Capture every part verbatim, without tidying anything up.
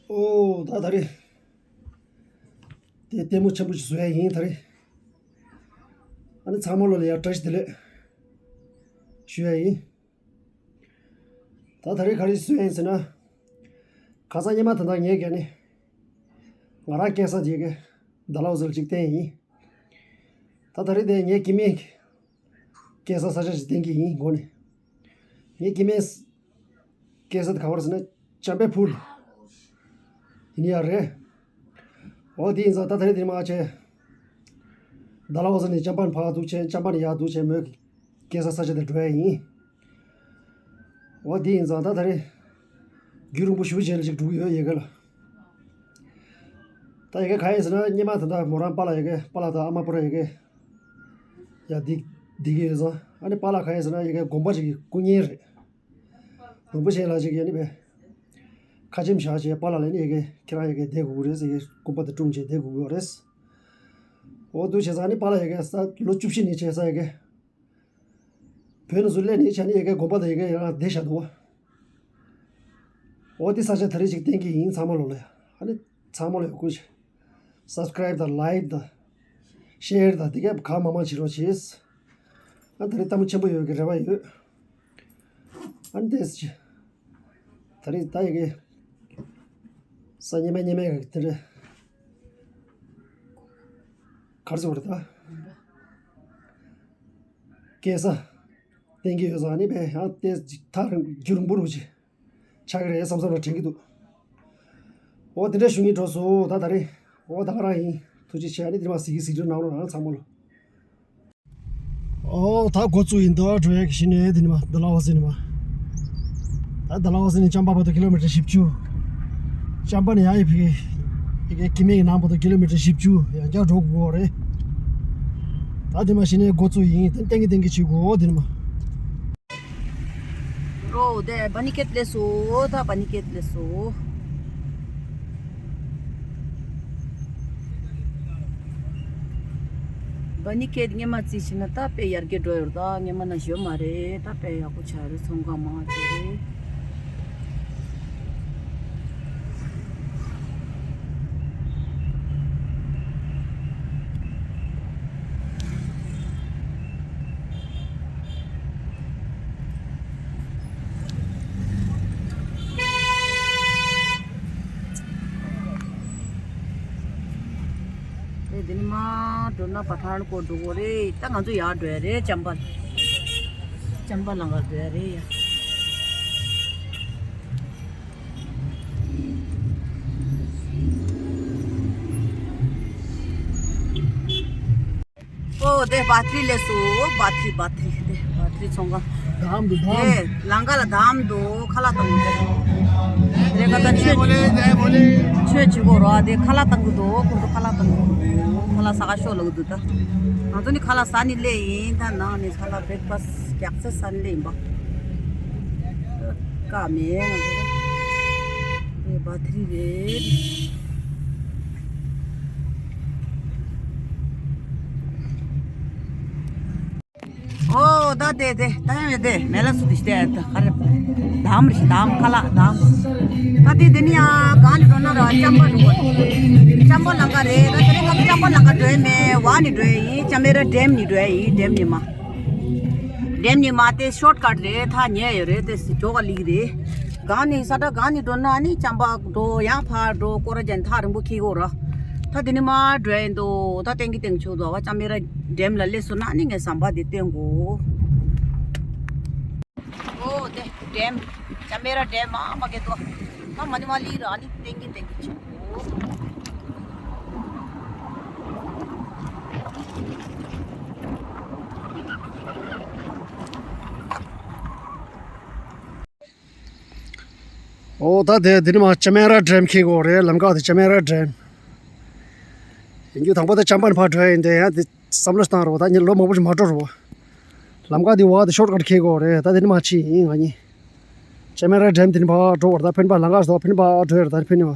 ཨོ་ད་ད་རེས་དེ་ལྟད་མོ་ཆེན་པོ་ཞིག་བཟོ་ཡ་ཡིན། ད་རེས་ཨ་ནི་ཚང་མ་ལོ་ལ་ཡ་བཀྲ་ཤིས་བདེ་ལེགས་ཞུ་ཡ་ཡིན། ད་ད་རེས་ག་རེ་བཟོ་ཡ་ཡིན་ཟེར་ན། ཁ་སང་སྔོན་མ་ད་ལྟ་ངས་ག་ནས་ང་རང་སྐྱེས་ས་དེ་གི་ཌལ་ཧོ་ཟི་ལ་ཅིག་བསྟན་ཡིན། ད་ད་རེས་དེ་ངའི་སྐྱེ་དམན་སྐྱེས་ས་ས་ཆ་ཞིག་བསྟན་གྱི་ཡིན། འགོ་ནས་ངའི་སྐྱེ་དམན་སྐྱེས་ས་དེ་ག་བར་ཟེར་ན་ཅམ་པའི་ཕུལ་ཡིན་ཡ་རེད། འོ་དེ་ཡིན་ཙང་ད་ད་རེས་དེ་མ་ཆེ་ཌལ་ཧོ་ཟི་ནས་ཅམ་པ་ནས་ཕར་འདུག་བྱས། ཅམ་པ་ནས་ཡར་འདུག་བྱས། མོའི་སྐྱེས་ས་ས་ཆ་དེ་འགྲོ་ཡ་ཡིན། འོ་དེ་ཡིན་ཙང་ད་ད་རེས་རྒྱུན་རིང་པོ་ཞེ་པོ་ཅིག་ལ་ཅིག་འགྲོ་གི་ཡོད། ཡ་གི་ལ། ད་ཡ་གི་ག་ཡིན་ཟེར་ན་སྔོན་མ་ད་ལྟ་མོ་རང་པཱ་ལགས་ཡ་གི་པཱ་ལགས་དང་ཨ་མ་པོ་ར་ཡ་གི་ཡ་འདི་འདི་གི་ཡོད་ཙང་། ཨ་ནི་པཱ་ལགས་ག་ཡིན་ཟེར་ན་ཡ་གི་དགོན་པ་ཅིག་གི་སྐུ་བརྙན་རེད། རིན་པོ་ཆེ་ལགས་ཅིག་ཡ་ནི་བས་ཁ་ཆེམས་བཞག་བྱས་པཱ་ལགས་ལ་ནི་ཡ་གི་ཁྱེད་རང་ཡ་གི་བསྡད་དགོས་ཀྱི་རེད་ཟེར། ཡ་གི་སྐུ་པར་དེ་དཀྲུགས་བྱས་བསྡད་དགོས་ཀྱི་ཡོད་རེད། འོ་འདུག་བྱས་ཙང་ཨ་ནི་པཱ་ལགས་ཡ་གི་ས་ལོ་བཅུ་བཞི་ནས་བྱས་ས་ཡ་གི་བོད་ནས་ཚུར་སླེབས་ནས་བྱས་ནས་ཡ་གི་དགོན་པ་དང་ཡ་གི་ཡ་ལ་བསྡད་བཞག་འདུག་འོ་དེ་ས་ཆ་ད་རེས་ཅིག་བསྟན་གྱི་ཡིན། ཚང་མ་ལོ་ལ་ཡ། ཨ་ནི་ཚང་མ་ལོ་ཡ་སྐུ་མཁྱེན། སབ་སི་ཀ་རེབ་དང་ལའེག་དང་ཤེར་དང་དེ་ག་གང་མང་མང་བྱེད་རོགས་བྱེད། ཨ་ད་རེས་ལྟད་མོ་ཆེན་པོ་ཡོད་ཀྱི་རེ་བ་ཡོད། ཨ་ནི་དེ་ད་རེས་ད་ཡ་གི་ས་སྔོན་མ་སྔོན་མའི་དེ་རེད། ག་རེ་ཟེར་བ་རེད་ད། སྐྱེས་ས་བསྟན་གྱི་ཡོད་ཙང་ནི་བས་ཡང་དེ་ཐག་རིང་རྒྱུན་རིང་པོ་རུ་ཅིག་ཆགས་ཀྱི་རེད་བསམ་བསམ་ལ་དྲན་གྱི་འདུག་འོ་དེ་འདྲ་ཞུ་སྙིང་འདོད་སོང་། ད་ད་རེས་འོ་ད་ག་རང་ཡིན། ཐུགས་རྗེ་ཆེ། ཨ་ནི་དེ་མ་གཟིགས་གཟིགས་རིམ་གནང་རོགས་གནང་། ཚང་མ་ལོ། ཨོ་ད་འགོ་བཙུགས་ཡིན། ད་འགྲོ་ཡག་གི་གཞི་ནས་དེ་ནི་མ་ཌལ་ཧོ་ཟི་ནི་མ། ད་ཌལ་ཧོ་ཟི་ནས་ཅམ་པ་བར་དུ་ཀི་ལོ་མི་ཊར་བཞི་བཅུ། ཅམ་པ་ནས་ཡ་ཡི་ཕི་ཡི་གེ་ཀི་མེ་གི་ནང་བར་དུ་ཀི་ལོ་མི་ཊར་བཞི་བཅུ་ཡང་བསྐྱར་འགྲོ་དགོས་རེད། ད་དེ་མ་གཞི་ནས་འགོ་བཙུགས་ཡིན། ད་ཏན་གི་ཏན་གི་བྱེད་དགོས་དེ་ནི་མ། འགྲོ་དེ་བ་ནི་ཀེད་ལས་སོ། ད་བ་ནི་ཀེད་ལས་སོ། བ་ནི་ཀེད་སྔོན་མ་རྩིས་བྱས་ན་ད་དཔེ་ཡར་རྒྱས་འགྲོ་ཡོད། ད་སྔོན་མ་ན་ཞོ་མ་རེད། ད་དཔེ་ཡག་པོ་ཆགས་རེད། ཚོང་ཁང་མང་ཆེ་རེད། ཨེ་འདི་ནི་མ་འགྲོ་ན་པ་ཐར་ཀོ་འགྲོ་གོ་རེད། ད་ང་ཚོ་ཡར་འགྲོ་ཡ་རེད། ཅམ་པ་ཅམ་པ་ལང་ག་འགྲོ་ཡ་རེད་ཡ། ཨོ་དེ་བ་ཐི་རི་སླེབས་སོང་། བ་ཐི་རི་བ་ཐི་རི་དེ་བ་ཐི་རི་ཚོང་ཁང་། དམ་དུ་དམ། དེ་ལང་ཀ་ལ་དམ་དུ་ཁ་ལག་བཏང་གི་འདུག་དེ་ག་ད་ཆོས་ཆོས་བྱེད་དགོས་རོགས། དེ་ཁ་ལག་བཏང་གི་འདུག་ཁོང་ཚོ་ཁ་ལག་བཏང་གི་འདུག་ཁ་ལག་ཟ་ག་ཤོག་ལབ་གི་འདུག་ད་ང་ཚོ་ནི་ཁ་ལག་ཟ་ནི་སླེབས་ཡིན། ད་ནང་ནས་ཁ་ལག་བྷེག་ཕ་སི་རྒྱག་ཚེ་ཟ་ནི་སླེབས་ཡིན་པ། ཀ་མེད་ང་ཚོ་ད། དེ་བ་ཐི་རི་རེད། ཨོ་ ད་དེ་དེ་ད་ཡང་ཡོད་དེ་མེ་ལ་སུ་དེ་ཤི་དེ་ད་ག་རེ་དམ་རེ་ཤི་དམ་ཁ་ལག་དམ། ད་དེ་དེ་ནི་ཡ་གང་ལ་འགྲོ་ན་ར་ཅམ་པ་རུ་བ་ཅམ་པ་ལང་ཀ་རེད། ད་དེ་རིང་ང་ཚོ་ཅམ་པ་ལང་ཀ་འགྲོ་ཡི་མེད་བ་ནི་འགྲོ་ཡི་ཡིན། ཅམ་པེ་ར་ཌེམ་ནི་འགྲོ་ཡི་ཡིན། ཌེམ་ནི་མ་ཌེམ་ནི་མ་དེ་ཤོར་ཀཊ་རེད། ད་ཉལ་ཡོད་རེད། དེ་སི་ཇོ་ག་ལིག་རེད། གང་ནས་ས་ཁྲ་གང་ནས་འགྲོ་ན་ནི་ཅམ་པ་འགྲོ་ཡང་ཕར་འགྲོ་སྐོར་ར་ཅན་ཐག་རིང་པོ་འཁྱེར་དགོས་ར། ད་དེ་ནི་མ་འགྲོ་ཡིན་འདུག་ད་ཏན་གི་ཏན་ཆུ་དོ་བ་ཅམ་པེ་ར་ཌེམ་ལ་སླེབས་སོང་ན་ནི་ངས་ཟམ་པ་དེ་བསྟན་དགོས། ཨོ་དེ་ཌེམ་ཅམ་པེ་ར་ཌེམ་མ་མ་གེ་དོ་ད་མ་ནི་མ་ལི་ར་ནི་ཏན་གི་ཏན་གི་ཆུ། ཨོ་ད་དེ་དེ་ནི་མ་ཅ་མེ་ར་ཌེམ་འཁྱེར་དགོས་རེད། ལམ་ཁ་དེ་ཅ་མེ་ར་ཌེམ་ཡིན་རྒྱུ་དང་པོ་དེ་ཅམ་པ་ནས་ཕར་འགྲོ་ཡ་ཡིན་དེ་ཡང་དེ་བསམ་བློ་བཏང་རོགས། ད་ཉིན་ལོ་མང་པོ་ཞིག་མ་འགྲོ་རོགས། ལམ་ཁ་དེ་བ་དེ་ཤོར་ཀཊ་འཁྱེར་དགོས་རེད། ད་དེ་ནི་མ་ཕྱི་ཡིན་ང་གཉིས་ཅ་མེ་ར་ཌེམ་དེ་ནི་ཕར་འགྲོ་བར་ད་ཕན་པ་ལམ་ཁ་སོགས་ཕན་པ་འགྲོ་ཡ་རེད། ད་ཕན་ནི་བ་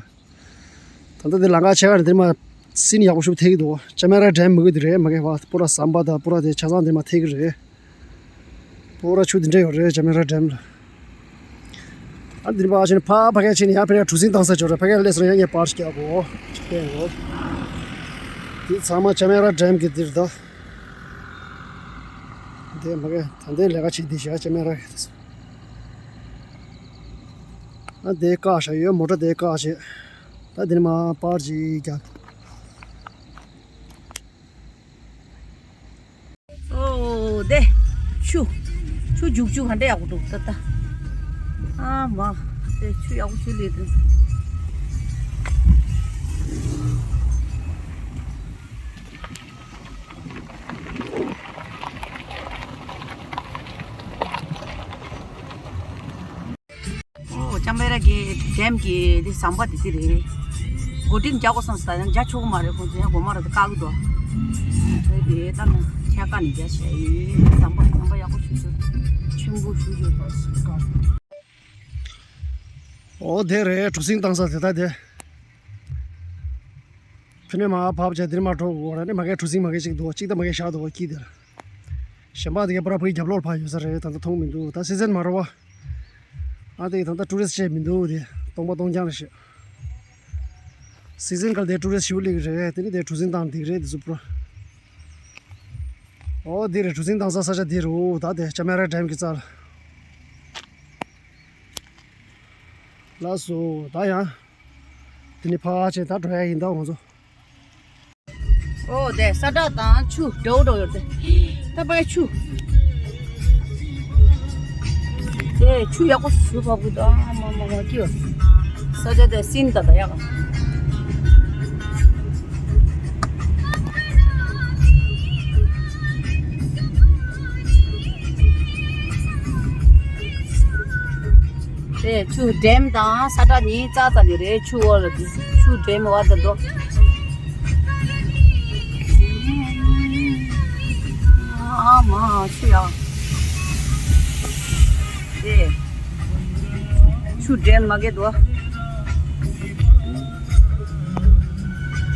ད་ལྟ་དེ་ལམ་ཁ་ཆེ་ཁ་ནས་དེ་ནི་མ་སིན་ཡག་པོ་ཞིག་ཐེག་གི་འདུག་ཅ་མེ་ར་ཌེམ་མི་གི་དེ་རེད་མ་གི་བ་པུ་ར་ཟམ་པ་ད་པུ་ར་དེ་ཆ་ཚང་དེ་ནི་མ་ཐེག་གི་རེད། པུ་ར་ཆུ་འདི་འདྲ་ཡོད་རེད་ཅ་མེ་ར་ཌེམ་ལ། ཨ་འདི་ནི་ཕར་ཕྱིན་ཕར་ཕ་གིར་ཕྱིན་ཡང་ཕ་གིར་གྲུ་གཟིངས་བཏང་ས་ཅོག་རེད། ཕ་གིར་སླེབས་སོང་ཡང་ངས་པར་རྒྱག་གོ་ཅིག་བསྟན་གོ་འདི་ཚང་མ་ཅ་མེ་ར་ཌེམ་གི་འདིར་ད། འདི་མ་གི་ད་འདི་ལས་ཀ་བྱེད་འདི་བཞག་ཅ་མེ་ར་གི་འདི་ཚོ། ཨ་འདི་བཀག་བཞག་ཡོད། མོ་ཊ་འདི་བཀག་བྱེད། ད་འདི་ནི་མ་པར་ཅིག་རྒྱག་ཨོ་དེ། ཆུ། ཆུ་རྒྱུག་ཆུ་ག་འདྲ་ཡག་པོ་འདུག་ད་ལྟ། ཨ་མ། དེ་ཆུ་ཡག་པོ་ཆུ་ལས་དུ། ཨོ་ཅམ་པེ་ར་གི་ཌེམ་གི་དེ་ཟམ་པ་དེ་དེ་རེད། མགོ་ཏིང་རྒྱག་གོ་སོང་ས་ཡང་རྒྱག་ཆོག་གི་མ་རེད། ཁོང་ཚོ་ཡང་གོ་མ་ར་དེ་བཀག་གི་འདུག་དེ་དེ་ལྟ་ན་ཁྱེད་ཀ་ནས་རྒྱག་བྱས་ཡིན། ཟམ་པ་ཟམ་པ་ཡག་པོ་ཞིག་ཞུ་ཆེན་པོ་ཞུ་ཞུ་ཏོ་སི་ཀ་ཨོ་དེ་རེད་གྲུ་གཟིངས་བཏང་ས་དེ་ད་དེ། ཕི་ནས་མ་བབས་བྱས་དེ་ནས་མ་འགྲོ་དགོས་ར་ནི་མ་གའི་གྲུ་གཟིངས་མ་གའི་ཅིག་འདུག་ཅིག་ད་མ་གའི་བཞག་འདུག་ཀི་དེར། གཞན་པ་དེ་གའི་པུ་ར་ཕའི་རྒྱབ་ལོགས་ཕ་ཡོད་ས་རེད། ད་ལྟ་མཐོང་མི་འདུག་ད་སི་ཛན་མ་རེད་བ། ཨ་དེ་ད་ལྟ་ཊུ་རི་སི་ཊི་བྱས་མི་འདུག་དེ་སྟོང་པ་སྟོང་རྐྱང་རེད་ཤག་སི་ཛན་གལ་དེ་ཊུ་རི་སི་ཊི་ཞུ་ལིག་རེད། དེ་ནི་དེ་གྲུ་གཟིངས་བཏང་འདིག་རེད། དེ་ཚོ་པུ་ར། ཨོ་དེ་རེད་གྲུ་གཟིངས་བཏང་ས་ས་ཆ་དེ་རུ་ད་དེ་ཅ་མེ་ར་ཌེམ་གི་རྩ་ལ། ལགས་སོ་ད་ཡང་། དེ་ནི་ཕ་ཆེ་ད་འགྲོ་ཡ་ཡིན་ད་ང་ཚོ། ཨོ་དེ་ས་བཀྲ་དང་ཆུ་འདྲ་བོ་འདྲ་བོ་ཡོད་དེ། ད་པའི་ཆུ། དེ་ཆུ་ཡག་པོ་ཞུ་བབ་གི་ད་མ་མ་མ་ཀི་ཡོད། ས་ཆ་དེ་སིན་ད་ད་ཡག་དེ་ཆུ་ཌེམ་དང་ས་བཀྲ་གཉིས་རྩ་རྩ་ནི་རེད། ཆུ་འོག་ལ་དེ་ཆུ་ཌེམ་བར་དུ་འགྲོ། ཨ་མ་ཆུ་ཡག་དེ་ཆུ་ཌེམ་མ་གེ་དོ།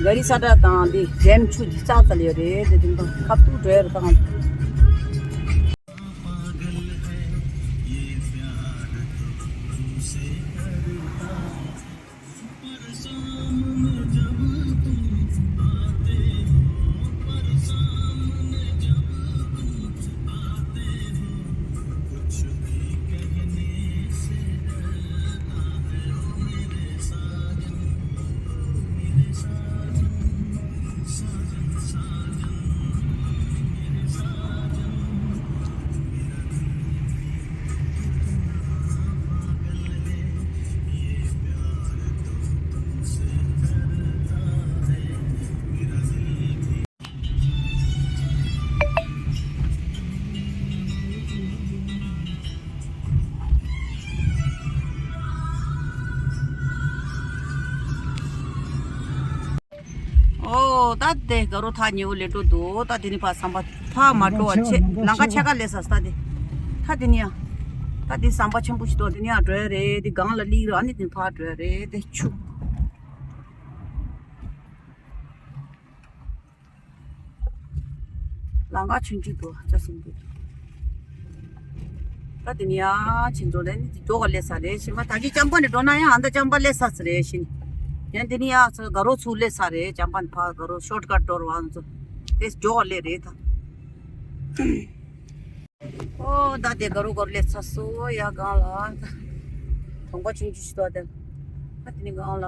ག་རི་ས་བཀྲ་དང་དེ་ཌེམ་ཆུ་དེ་རྩ་རྩ་ལ་ཡོད་རེད། དེ་དེ་ཁ་ཐུག་འགྲོ་ཡ་རེད་ད། ཨོ་ད་དེ་དགའ་རོགས་ཐག་ཉེ་བོ་ལས་འགྲོ་འདུག་ད་དེ་ནི་ཕ་ཟམ་པ་ཕ་མ་འགྲོ་བ་ཆེ་ལང་ཀ་ཆེ་ཁ་ལས་ས་ད་དེ་ད་དེ་ནི་ཡ་ད་དེ་ཟམ་པ་ཆེན་པོ་ཞིག་འདུག་དེ་ནི་ཡ་འགྲོ་ཡ་རེད། དེ་སྒང་ལ་ལིག་ར་ཨ་ནི་དེ་ཕ་འགྲོ་ཡ་རེད། དེ་ཆུ། ལང་ཀ་ཆུང་ཆུང་དུ་ལྕགས་སྲིན་པོ། ད་དེ་ནི་ཡ་ཕྱིན་འགྲོ་ལེ་ནི་དེ་མགྱོགས་ག་སླེབས་ས་རེད་ཤི་མ། ད་གི་ཅམ་པ་ནས་འགྲོ་ན་ཡང་ཨ་མདའ་ཅམ་པ་སླེབས་ས་ས་རེད་ཤི་ནི། ཡང་དེ་ནི་ཡ་ཚོ་དགའ་རོགས་ཚུར་སླེབས་ས་རེད། ཅམ་པ་ནས་ཕར་དགའ་རོགས་ཤོར་ཀཊ་འགྲོ་རུ་ཨང་ཚོ་དེ་མགྱོགས་ག་སླེབས་རེད་ད། ཨོ་ད་དེ་དགའ་རོགས་དགའ་རོགས་སླེབས་ཚར་སོང་ཡ་སྒང་ལ། གྲོང་པ་ཆུང་ཆུང་ཞིག་འདུག་དེ། ད་དེ་ནི་སྒང་ལ་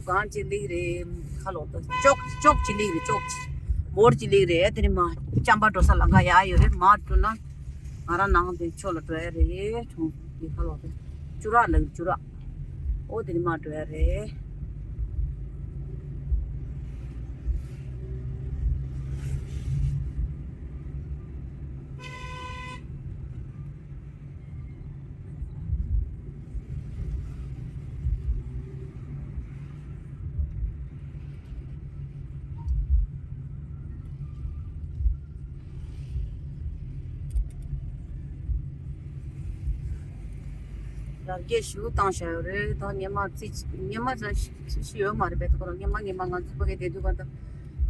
སྒང་ཅིག་སླེབས་རེད། ཁ་ལོག་ད་ཅོག་ཅོག་ཅིག་སླེབས་རེད། ཅོག་ཅིག་མོར་ཅིག་སླེབས་རེད། དེ་ནི་མ་ཅམ་པ་འགྲོ་ས་ལམ་ཁ་ཡ་ཡོད་རེད། མར་འགྲོ་ན། ང་རང་ནང་དེ་ཕྱོགས་ལ་འགྲོ་ཡ་རེད། གྲོང་དེ་ཁ་ལོག་དེ་ཅུ་རག་ལ་ཅུ་རག་ཨོ་དེ་ནི་མ་འགྲོ་ཡ་རེད། ཡར་རྒྱས་ཞུ་བཏང་བཞག་ཡོད་རེད། ད་སྔོན་མ་རྩིས་སྔོན་མ་ཙམ་ཞིག་ཡོད་མ་རེད་པས། ད་ཁོ་རང་སྔོན་མ་སྔོན་མ་ང་ཚོ་ཕ་གི་བསྡད་དུས་ག་ད་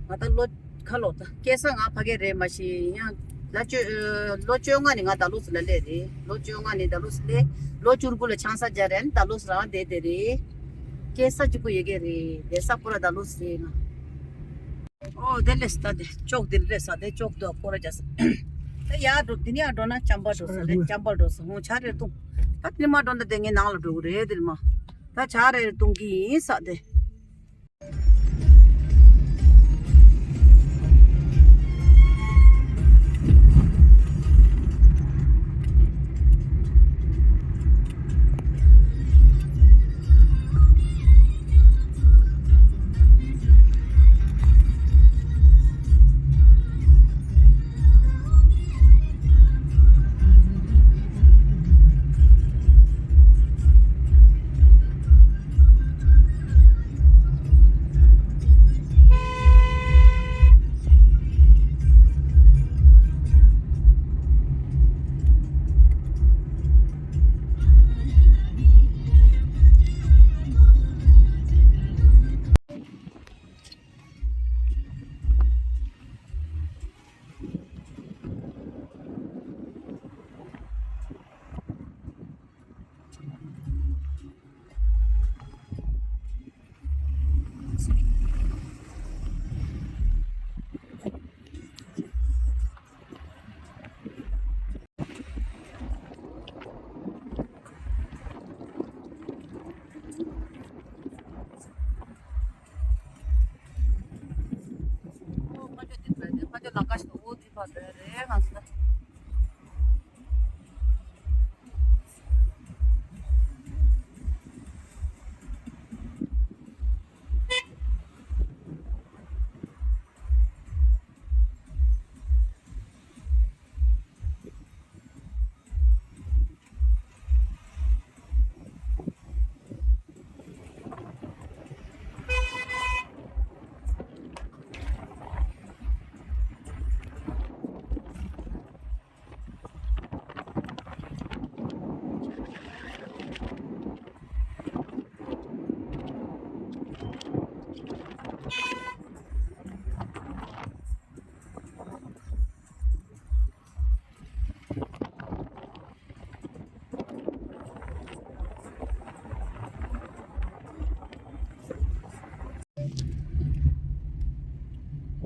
ང་ད་ལོ་ཁ་ལོ་ད་སྐྱེས་ས་ང་ཕ་གི་རེད། མ་གཞི་ཡང་ལ་བཅོ་ལོ་བཅོ་ལྔ་ནས་ང་ད་ལོ་སི་ལ་སླེབས་རེད། ལོ་བཅོ་ལྔ་ནས་ད་ལོ་སི་སླེབས། ལོ་བཅུ་དགུ་ལ་ཆང་ས་སྦྱར་རན་ད་ལོ་སི་རང་བསྡད་དེ་རེད། སྐྱེས་ས་གཅིག་པོ་ཡོད་ཀྱི་རེད། བསྡད་ས་པུ་ར་ད་ལོ་སི་རེད་ང་། ཨོ་དེ་ལས་ད་དེ་ཅོག་དེ་རེད་ས་དེ་ཅོག་དུ་སྐོར་ར་རྒྱག་ས། ད་ཡར་འགྲོ་དེ་ནས་ཡར་འགྲོ་ན་ཅམ་པ་འགྲོ་ས་རེད། ཅམ་པ་འགྲོ་ས་ཧོང་ཆ་རེ་བཏུང་། ད་དེ་མ་འགྲོ་ན་དེ་ངའི་ནང་ལ་འགྲོ་གི་རེད། དེ་མ་ད་ཆ་རེ་བཏུང་གི་ཡིན་ས་དེ།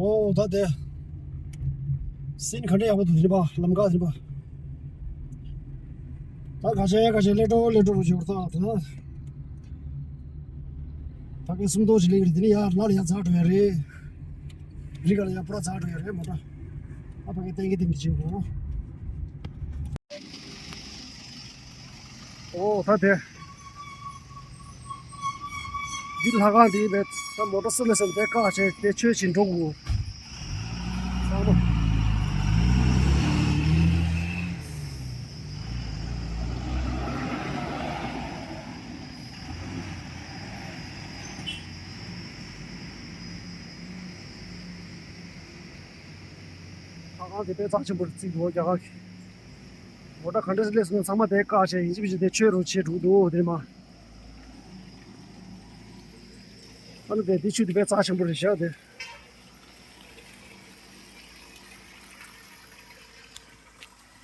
ཨོ་ད་དེ། སིན་ག་འདྲ་ཡག་པོ་འདུག་དེ་རེད་པ། ལམ་ཁ་དེ་རེད་པ། ད་ག་ཆེ་ག་ཆེ་ལེ་ཏྲོ་ལེ་ཏྲོ་རུ་འབྱོར་ད་དེ་ན། ད་གིན་སུམ་མདོ་ཅིག་སླེབས་རེད། དེ་ནས་ཡར་ལ་ལ་ཡར་འཛེགས་འགྲོ་ཡ་རེད། རི་ག་ལ་ཡར་པུ་ར་འཛེགས་འགྲོ་ཡ་རེད་མོ་ཊ། ཨ་ཕ་གི་ཏན་གི་ཏན་གི་བྱེད་དགོས། ཨོ་ད་དེ། འདི་ལྷ་ཁང་འདི་མེད་ད་མོ་ཊ་སུ་ལ་སོང་དེ་བཀག་བྱས་དེ་ཆོས་བྱེད་འགྲོ་དགོས། ཚང་མ། ལྷ་ཁང་དེ་དཔེ་རྩ་ཆེན་པོར་བརྩིས་འདུག་རྒྱ་གར་གྱི། མོ་ཊ་ག་འདྲ་སླེབས་སོང་ཚང་མ་དེ་བཀག་བྱས་ཡིན་གཅིག་མིན་གཅིག་དེ་ཆོས་རུ་བྱེད་འགྲོ་འདུག་དེ་མ། ཨ་ནི་དེ་དེ་ཆུ་དེ་དཔེ་རྩ་ཆེན་པོ་རེད་ཤག་དེ།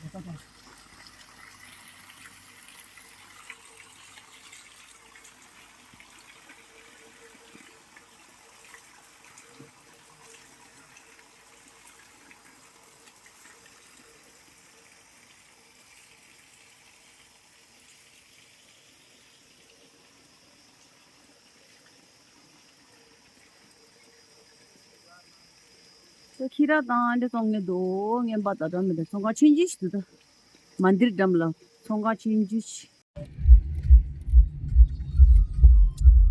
མོ་ཊ་དང་། ཁྱི་ར་དང་འདྲ་སོང་ངས་དོ་ངན་པ་ད་ད་མི་འདྲ་ཚོང་ཁང་ཆུང་ཆུང་ཞིག་འདུག་ད། མན་དིར་འགྲམ་ལ་ཚོང་ཁང་ཆུང་ཆུང་ཞིག་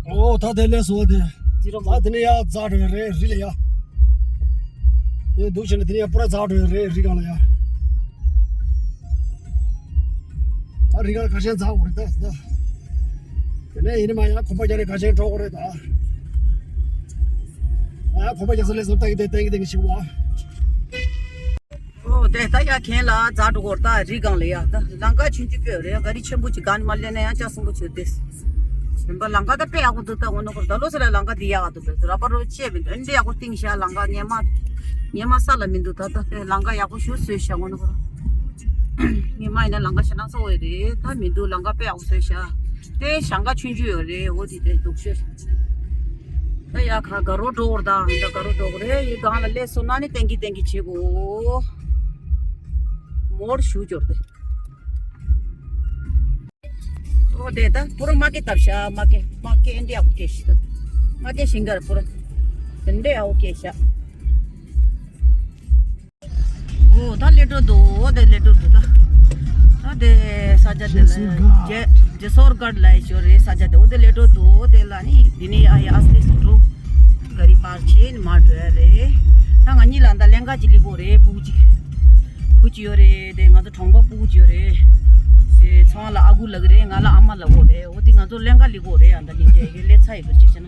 ཨོ་ད་དེ་ལས་སོ་དེ། ཛི་རོ་མ། ད་དེ་ནས་ཡར་འཛེགས་འགྲོ་ཡ་རེད་རི་ལ་ཡ། དེ་འདུག་བྱས་ནས་དེ་ནས་ཡར་པུ་ར་འཛེགས་འགྲོ་ཡ་རེད་རི་སྒང་ལ་ཡ། ད་རི་སྒང་ཁ་ཤས་འཛེགས་དགོས་རེད་ད་ད། དེ་ནས་ཡིན་ན་མ་ཡ་གོམ་པ་རྒྱག་རེད་ཁ་ཤས་འགྲོ་དགོས་རེད་ད། ཨ་གོམ་པ་རྒྱག་ས་ལས་སོ་ད་གི་དེ་ཏན་གི་ཏན་གི་ཞིག་བ། ཨོ་དེ་ད་ཡ་གན་ལ་འཛེགས་འགྲོ་དགོས་རེད་ད་རི་སྒང་ལ་ཡ། ད་ལམ་ཁ་ཆུང་ཆུང་པོ་རེད། ག་རི་ཆེན་པོ་ཅིག་སྒང་ནས་མར་སླེབས་ན་ཡང་ལྕགས་སྲིན་པོ་ཆེ་དེ། རིམ་པ་ལམ་ཁ་ད་དཔེ་ཡག་པོ་འདུག་ད་ངོ་ནོ་ཁོ་ད་ལོ་སི་ལ་ལམ་ཁ་འདི་ཡག་ག་འདུག་ད་ར་པ་རོ་བཅད་མི་འདུག་འདི་ཡག་པོ་བཏིང་ཤག་ལམ་ཁ་ཉེ་མ་ཉེ་མ་ས་ལ་མི་འདུག་ད་ད་དཔེ་ལམ་ཁ་ཡག་པོ་ཞིག་བཟོས་ཤག་ངོ་ནོ་ཁོ། ངས་མ་ཡིན་ན་ལམ་ཁ་ཞེ་དྲག་བཟོ་འོས་རེད་ད་མི་འདུག་ལམ་ཁ་དཔེ་ཡག་པོ་བཟོས་ཤག་དེ་ཞང་ཁ་ཆུང་ཆུང་ཡོད་རེད། འོ་དེ་དེ་འདུག་ཤོད། ད་ཡ་ཁ་དགའ་རོགས་འགྲོ་བར་ད་ད་དགའ་རོགས་འགྲོ་གི་རེད། ཡི་སྒང་ལ་སླེབས་སོང་ན་ནི་ཏན་གི་ཏན་གི་བྱེད་དགོས། མོར་ཞུ་འབྱོར་ཏེ། ཨོ་དེ་ད་པུ་ར་མ་སྐད་བཏབ་ཤག་མ་སྐད་མ་སྐད་འདི་ཡག་པོ་སྐད་ཤི་ད། མ་སྐད་ཤིང་གར་པུ་ར། དེ་འདྲ་ཡག་པོ་སྐད་ཤག་ཨོ་ད་སླེབས་འགྲོ་འདུག་ཨོ་དེ་སླེབས་འགྲོ་འདུག་ད། ད་དེ་ས་ཆ་དེ་ལ་ཇེ་ཇེ་སོར་གར་ལ་ཡི་ཤོ་རེད་ས་ཆ་དེ། ཨོ་དེ་སླེབས་འགྲོ་འདུག་ཨོ་དེ་ལ་ནི་འདི་ནས་ཨ་ཡ་ཨ་སྟེ་སི་འགྲོ། ག་རི་པར་བྱས་ནས་མར་འགྲོ་ཡ་རེད། ད་ང་གཉིས་ལ་ད་ལྷན་ཁག་ཅིག་སླེབས་དགོས་རེད། ཕྲུ་གུ་ཅིག་ཕྲུ་གུ་ཅིག་ཡོད་རེད་དེ་ང་ཚོ་གྲོང་པ་ཕྲུ་གུ་ཅིག་ཡོད་རེད། དེ་ཚོང་ལ་ཨ་ཁུ་ལབ་ཀྱི་རེད། ང་ལ་ཨ་མ་ལབ་དགོས་རེད། འོ་དེ་ང་ཚོ་ལྷན་ཁག་སླེབས་དགོས་རེད། ཨ་ད་ལིང་ཅེ་གི་སླེབས་ཚར་ཡོད་པ་ཅིག་བྱས་ན།